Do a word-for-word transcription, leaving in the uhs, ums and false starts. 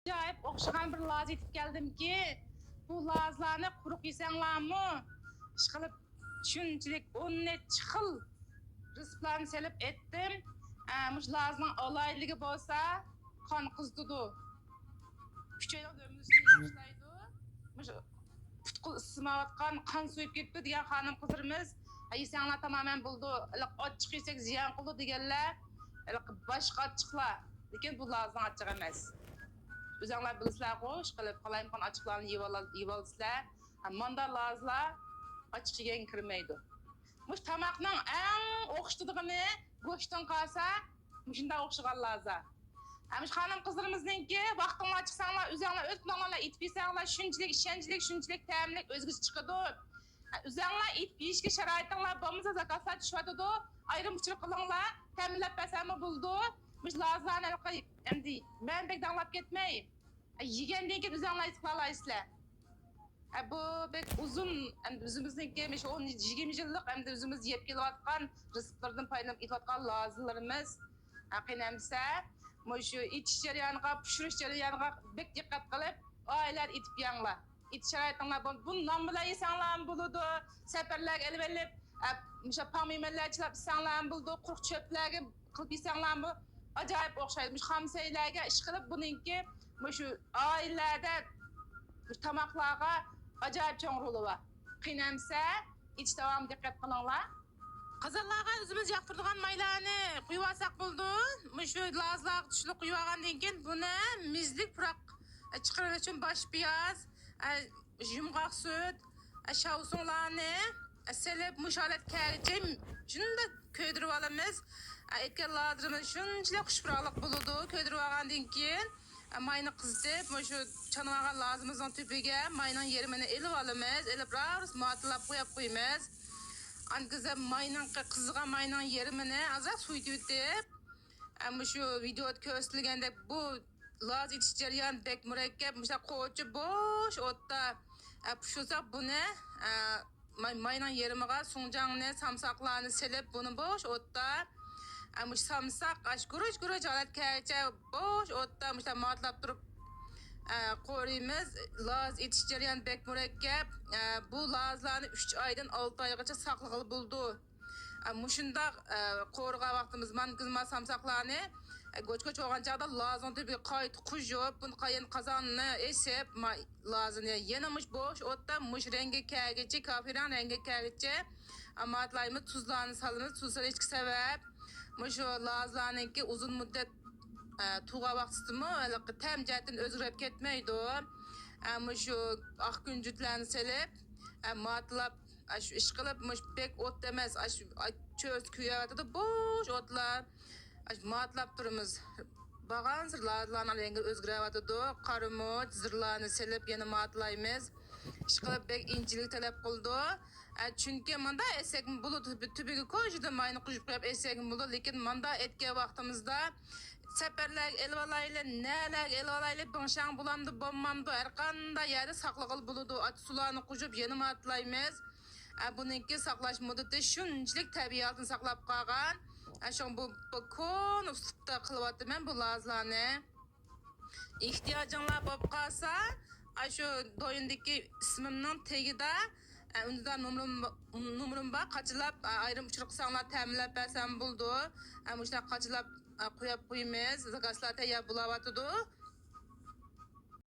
ئاجايىپ ئوخشىغان بىر لازا ئېيتىپ كەلدىمكى، بۇ لازىلارنى قۇرۇق يېسەڭلارمۇ، ئىشقىلىپ شۇنچىلىك ئون نەچچە خىل رېتسېپلارنى سېلىپ ئېيتتىم. ئە، مۇشۇ لازىنىڭ ئالاھىدىلىكى بولسا، قان قىزىتىدۇ. ئۈچەينىڭ دۈمبىسىنى ياخشىلايدۇ. مۇشۇ پۇت-قول ئىسسىماۋاتقان، قان سۇيۇپ كېتىپتۇ دېگەن خانىم-قىزلىرىمىز، ھە، يېسەڭلار تامامەن بولىدۇ، ھېلىقى ئاچچىق يېسەك زىيان قىلىدۇ دېگەنلەر، ھېلىقى باشقا ئاچچىقلار. لېكىن بۇ لازىنىڭ ئاچچىقى ئەمەس. ئۆزەڭلار بىلىسىلەرغۇ، ئىشقىلىپ قالايمىقان ئاچچىقلارنى يېۋال-، يېۋالىسىلەر. ھە، ماندا لازىلار ئاچچىق يېگەنگە كىرمەيدۇ. مۇشۇ تاماقنىڭ ئەڭ ئوخشىتىدىغىنى گۆشتىن قالسا، مۇشۇنداق ئوخشىغان لازا. ھە، مۇشۇ خانىم-قىزلىرىمىزنىڭكى ۋاقتىڭلار چىقساڭلار، ئۆزەڭلار ئۆز پۇلۇڭلار ئېتىپ يېسەڭلار، شۇنچىلىك ئىشەنچلىك، شۇنچىلىك تەملىك، ئۆزگىچە چىقىدۇ. ھە، ئۆزەڭلار ئېتىپ يېيىشكە شارائىتىڭلار بولمىسا، زاكازلار چۈشۈۋاتىدۇ. ئايرىم ئۇچۇر قىلىڭلار، تەمىنلەپ بەرسەممۇ بولىدۇ. مۇشۇ لازىلارنى ھېلىقى، ئەمدى مەن بەك داڭلاپ كەتمەي، ھە، يېگەندىن كېيىن ئۆزەڭلار ھېس قىلالايسىلەر. ھە، بۇ بەك ئۇزۇن، ئەمدى ئۆزىمىزنىڭكى مۇشۇ ئون، يىگىرمە يىللىق، ئەمدى ئۆزىمىز يەپ كېلىۋاتقان رىزىقلىرىدىن پايدىلىنىپ ئېتىۋاتقان لازىلىرىمىز. ھە، قېنى ئەمىسە، مۇشۇ ئېتىش جەريانىغا، پىشۇرۇش جەريانىغا بەك دىققەت قىلىپ، ئائىلىلەردە ئېتىپ يەڭلار. ئېتىش شارائىتىڭلار بولمىسا، بۇ نان بىلەن يېسەڭلارمۇ بولىدۇ، سەپەرلەرگە ئېلىۋېلىپ، ئە، مۇشۇ پاڭ مېمەنلەر چىلاپ يېسەڭلارمۇ بولىدۇ، قۇرۇق چۆپلەرگە قىلىپ يېسەڭلارمۇ ئاجايىپ ئوخشايدۇ. مۇشۇ خامسەيلەرگە ئىشقىلىپ بۇنىڭكى مۇشۇ ئائىلىلەردە مۇشۇ تاماقلارغا ئاجايىپ چوڭ رولى بار. قېنى ئەمىسە، ئېتىش داۋامىغا دىققەت قىلىڭلار. قازانلارغا ئۆزىمىز ياقتۇرىدىغان مايلارنى قۇيۇۋالساق بولىدۇ. مۇشۇ لازىلارغا تۇشلۇق قۇيۇۋالغاندىن كېيىن بۇنى مېزىلىك پۇراق چىقىرىش ئۈچۈن باش پىياز، يۇمغاق سۈت، شاۋسۇڭلارنى سېلىپ، مۇشۇ ھالەتكە كەلگۈچە شۇنداق كۆيدۈرۈپ ئالىمىز. ئېتكەن لازىلىرىمىز شۇنچىلىك خۇش پۇراقلىق بولىدۇ. كۆيدۈرۈپ ئالغاندىن كېيىن، ماينى قىزىتىپ، مۇشۇ چانىۋالغان لازىمىزنىڭ تۈپىگە ماينىڭ يېرىمىنى ئېلىپ ئالىمىز. ئېلىپ، راۋۇرۇس ماتىلاپ قويۇپ قويىمىز. ئاندىن كېيىن ماينىڭ، قىزىغان ماينىڭ يېرىمىنى ئازراق سوۋۇتۇۋېتىپ، مۇشۇ ۋىدېيودا كۆرسىتىلگەندەك بۇ لازا ئېتىش جەريانى بەك مۇرەككەپ. مۇشۇنداق قوچۇپ بوش ئوتتا، ئە، پىشۇرساق بۇنى، ئە، ماي-، ماينىڭ يېرىمىغا سۇڭجاڭنى، سامساقلارنى سېلىپ، بۇنى بوش ئوتتا، ئە، مۇشۇ سامساق، ئاشۇ گۈرۈچ-گۈرۈچ ھالەتكە كەلگۈچە بوش ئوتتا مۇشۇنداق ماتلاپ تۇرۇپ، ئە، قورۇيمىز. لازا ئېتىش جەريانى بەك مۇرەككەپ. ئە، بۇ لازىلارنى ئۈچ ئايدىن ئالتە ئايغىچە ساقلىغىلى بولىدۇ. ئە، مۇشۇنداق، ئە، قورۇغان ۋاقتىمىز مانا، مانا سامساقلارنى، ئە، گۆچ-گۆچ بولغان چاغدا لازىنىڭ تۈپىگە قايتا قۇيۇپ، بۇنى قايان قازاننى ئېسىپ، ما-، لازىنى يەنە مۇش بوش ئوتتا مۇش رەڭگە كەلگۈچە، كاپىرەڭ رەڭگە كەلگۈچە، ئە، ماتلايمىز، تۇزلارنى سالىمىز. تۇز سېلىشقا سەۋەب، مۇشۇ لازىلارنىڭكى ئۇزۇن مۇددەت، ئە، تۇرغان ۋاقتىمۇ ھېلىقى تەم جەھەتتىن ئۆزگىرىپ كەتمەيدۇ. ئە، مۇشۇ ئاق كۈنجۈتلەرنى سېلىپ، ئە، ماتلاپ، ئاشۇ ئىشقىلىپ، مۇشۇ بەك ئوت ئەمەس، ئاشۇ، ئاي، چۆرىسى كۆيۈۋاتىدۇ، بوش ئوتلار. ئاشۇ ماتلاپ تۇرىمىز. بارغانسېرى لازىلارنىڭ رەڭگى ئۆزگىرىۋاتىدۇ. قارىمۇچ، زىرلارنى سېلىپ يەنە ماتلايمىز. ئىشقىلىپ، بەك ئىنچىكىلىك تەلەپ قىلىدۇ. ئە، چۈنكى مۇنداق ئەتسەكمۇ بولىدۇ، تۈبى-، تۈبىگە كوژىدا ماينى قوشۇپ قويۇپ ئەتسەكمۇ بولىدۇ. لېكىن مۇنداق ئەتكەن ۋاقتىمىزدا سەپەرلەرگە ئېلىۋالايلى، نەلەرگە ئېلىۋالايلى، بىڭشاڭ بولامدۇ، بولمامدۇ، ھەر قانداق يەردە ساقلىغىلى بولىدۇ. ئاچ سۇلارنى قوشۇپ يەنە ماتلايمىز. ئە، بۇنىڭكى ساقلاش مۇددىتى شۇنچىلىك تەبىئىي ھالىتىنى ساقلاپ قالغان. ئە، شۇڭا بۇ، بۇ كونا ئۇسلۇبتا قىلىۋاتىمەن بۇ لازىلارنى. ئېھتىياجىڭلار بولۇپ قالسا، ئاشۇ دويۇندىكى ئىسمىمنىڭ تېگىدا، ئە، ئۈندىدار نومۇرۇم، نومۇرۇم بار، قاچىلاپ، ئە، ئايرىم ئۇچۇر قىلساڭلار تەمىنلەپ بەرسەم بولىدۇ. ئە، مۇشۇنداق قاچىلاپ، ئە، قويۇپ قويىمىز، زاكازلار تەييار بولاۋاتىدۇ.